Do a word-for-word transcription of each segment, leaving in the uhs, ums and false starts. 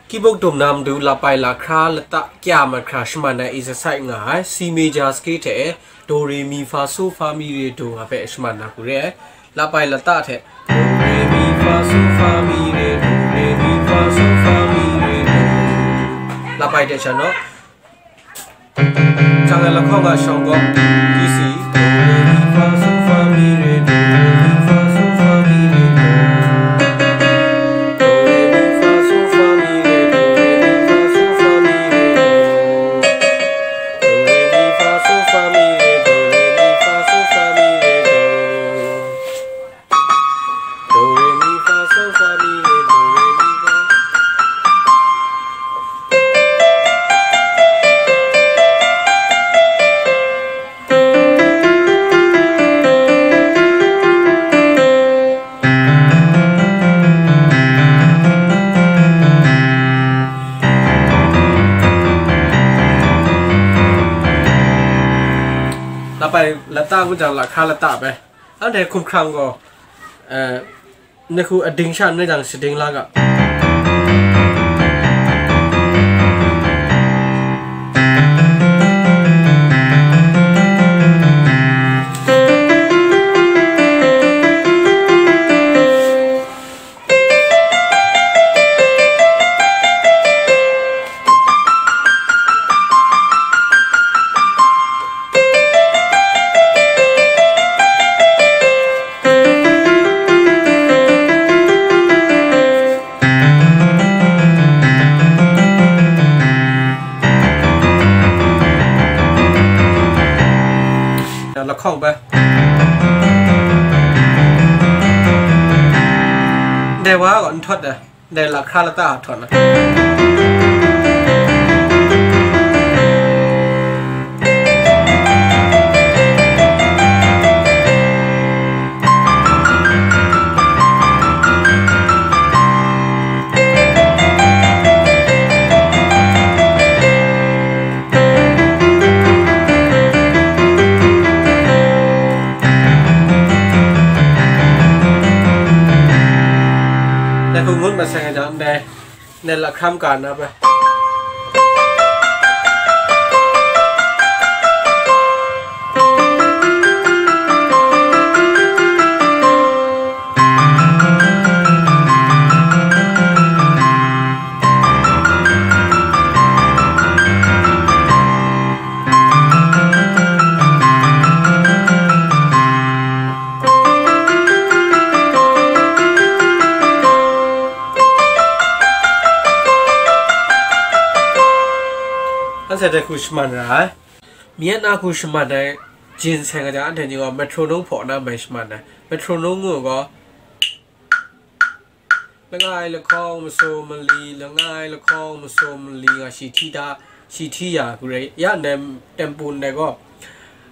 Keyboard dum na matu lapai lahkra lata kya mahkra shaman ai exercise nga ai, C major scale hte do, re, mi, fa, so, fa, mi, re, do nga hpe shaman na hku re ai. Lapai lata hte do, re, mi, fa, so, fa, mi, re, do, re, mi, fa, so, fa, mi, re, do. Lapai hte sha naw. Chang ai lahkawng a shawng gaw, G C, do, re, mi, fa, so, fa, mi, re, do, re, mi, fa, so, fa, mi, re, do. Do, re, mi, fa, so, fa, mi, re, do, re, mi, fa, so, fa, mi, re, do. Do, re, mi, fa, so, fa, mi, re, do, re, mi, fa, so, fa, mi, re, do. Do, re, mi, fa, so, fa, mi, re, do, re, mi, fa. Lapai lata ngu jang lahkra lata bai. Anhte hkum hkrang gaw, eh, Nehku ading sha n rai jang shading la ga. Lahkawng bai. Dai wa gaw n htawt ai. Dai lahkra lata a htawt na. Dai hku ngut masang ai jang, ndai, ndai lahkra maka na bai. Anhte dai hku shaman ra ai. Myen a hku shaman ai, jin seng ai jang, anhte ni gaw metronome hpaw na mai shaman ai. Metronome ngu gaw, langai lahkawng masaw mali, langai lahkawng masaw mali nga shi hti da, shi hti ya hku rai. Ya ndai tempo ndai gaw,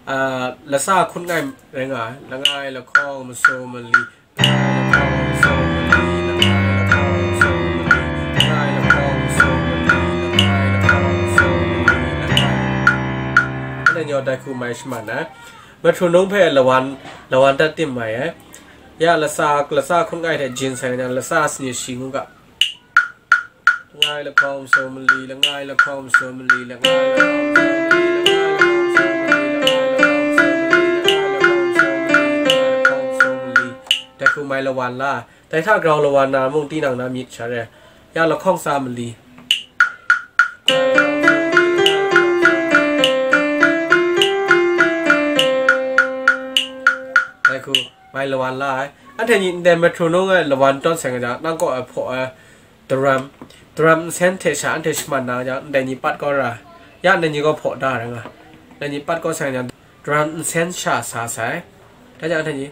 ah, lasa hkun ngai rai nga ai. Langai lahkawng masaw mali, langai lahkawng masaw mali, langai lahkawng masaw mali, langai lahkawng masaw mali, langai lahkawng masaw mali, langai. Anhte ni gaw dai hku mai shaman ai. Metronome hpe lawan, lawan dat tim mai ai. Ya lasa, lasa hkun ngai hte jin seng ai jang, lasa sanit shi ngu ga. Langai lahkawng masaw mali, langai lahkawng masaw mali, langai lahkawng masaw mali, langai lahkawng masaw mali, langai lahkawng masaw mali, langai lahkawng masaw mali, langai lahkawng masaw mali. Dai hku mai lawan la ai. Dai hta grau lawan na mung tinang na myit sha re. Ya lahkawng sa mali. Dai hku mai lawan la ai. Anhte ni ndai metronome e lawan tawn seng ai jang, nang kaw e hpaw ai drum, drum nsen hte sha anhte shaman na jang, ndai ni pat kau ra. Ya ndai ni gaw hpaw da ra nga. Ndai ni pat kau seng ai jang, drum nsen sha sa sai. Dai jang anhte ni,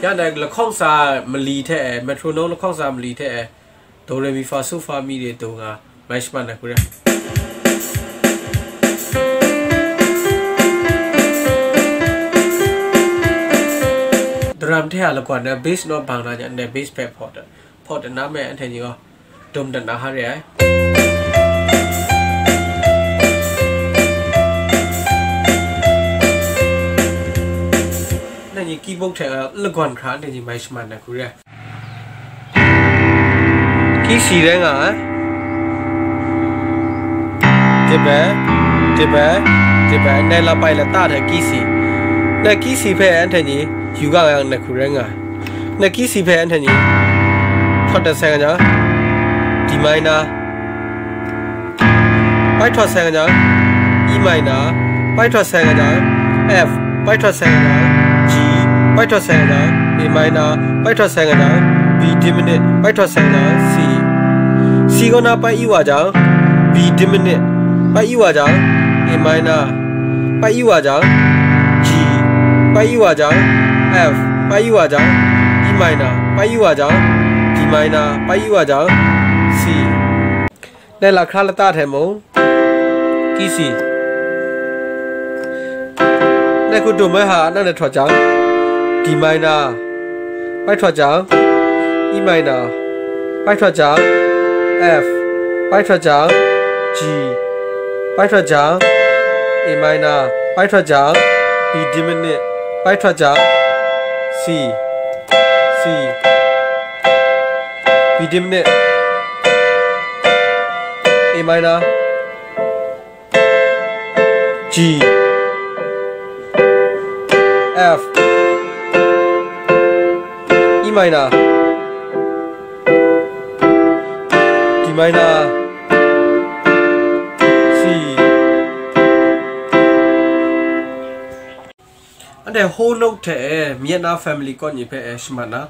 ya ndai lahkawng sa mali hte e, metronome lahkawng sa mali hte e, do, re, mi, fa, so, fa, mi, re, do nga mai shaman ai hku re. Drum hte a lagawn na bass naw bang na jang, ndai bass hpe hpaw dat, hpaw dat na me, anhte ni gaw dum dat na hkra re ai. Anhte ni keyboard hte a lagawn hkra anhte ni mai shaman ai hku re ai. Key C rai nga ai. Dip ai, dip ai, dip ai. Ndai lap ai lata hte key C. Ndai key C hpe anhte ni yu ga yang ndai hku rai nga ai. Ndai key C hpe anhte ni hkawt dat sai nga jang, D minor. Bai htawt sai nga jang, E minor, bai htawt sai nga jang, F, bai htawt sai nga jang, G, bai htawt sai nga jang, A minor, bai htawt sai nga jang, B diminutive, bai htawt sai nga jang, C. C kaw na bai yu wa jang, B diminutive, bai yu wa jang, A minor, bai yu wa jang, G, bai yu wa jang, F, bai yu wa jang, E minor, bai yu wa jang, D minor, bai yu wa jang, C. Dai lahkra lata hte mung, key C. Dai hku dum ai hta nang dai htawt jang, D minor, bai htawt jang, E minor, bai htawt jang, F, bai htawt jang, G, bai htawt jang, A minor, bai htawt jang, B diminutive, bai htawt jang, C, C, B diminutive, A minor, G, F, E minor, D minor, C. Anhte whole note hte e, Myanmar family chord ni hpe e shaman na.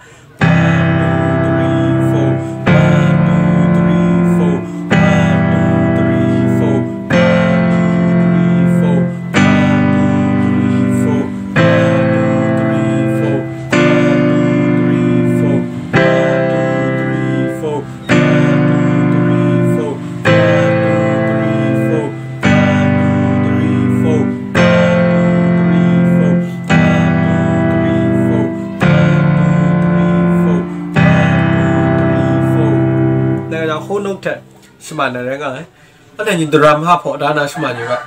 One, two, three, four. One, two, three, four. One, two, three, four. One, two, three, four. One, two, three, four. One, two, three, four. One, two, three, four. One, two, three, four. Dai gaw whole note hte shaman ai rai nga ai. Anhte ni drum hpa hpaw da na shaman yu ga.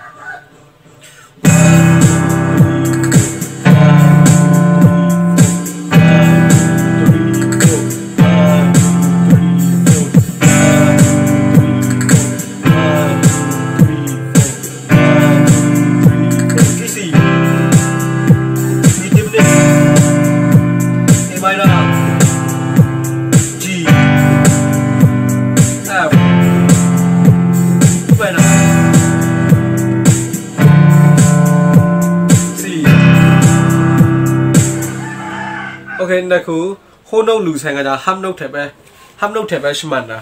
Okay, ndai hku, whole note lu sai nga jang, half note hte bai, half note hte bai shaman na.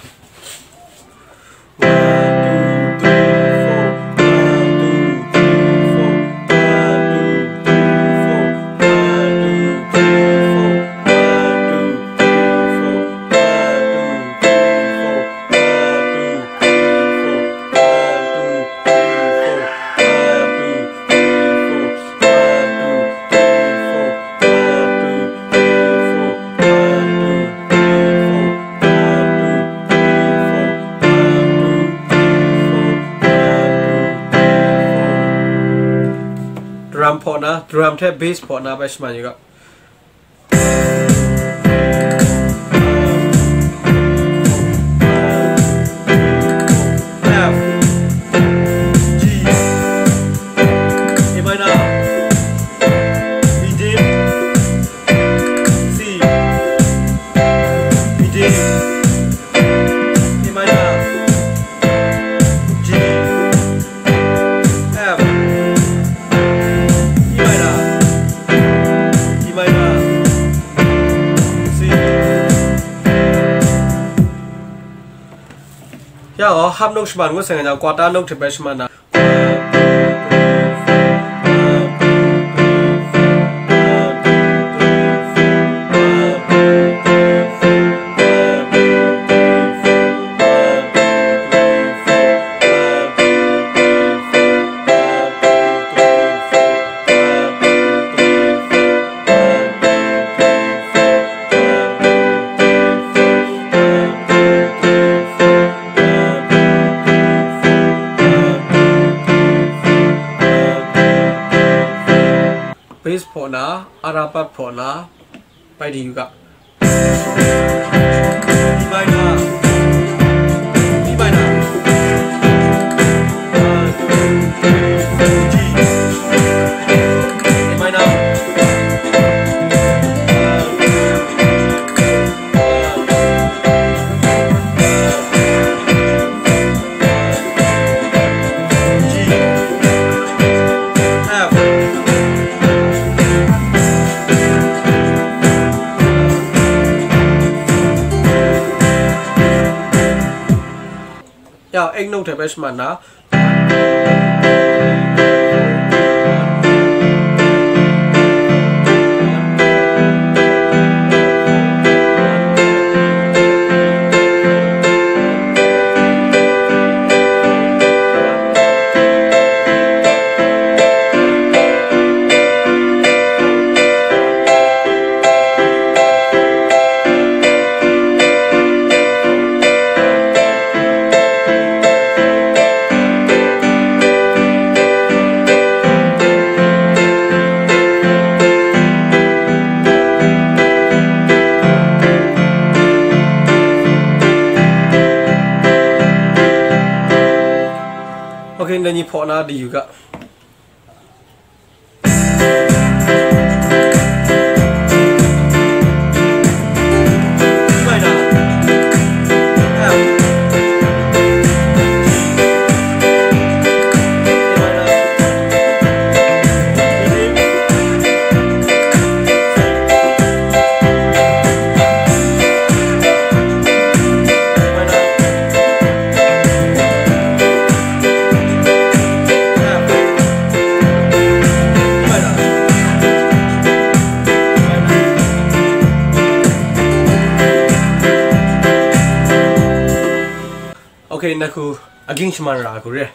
Drum hpaw na, drum hte bass hpaw na bai shaman yu ga. F, G, A minor, B dim, C, B dim, A minor, G, F, E minor, E minor, C. Ya gaw, half note shaman ngut sai nga jang, quarter note hte bai shaman na. Bass hpaw na, ara pat hpaw na, bai di yu ga. D minor, Eight note hte bai shaman na. Okay, nang ni hpaw na di yu ga. Okay, na ku aging shaman ra ku re.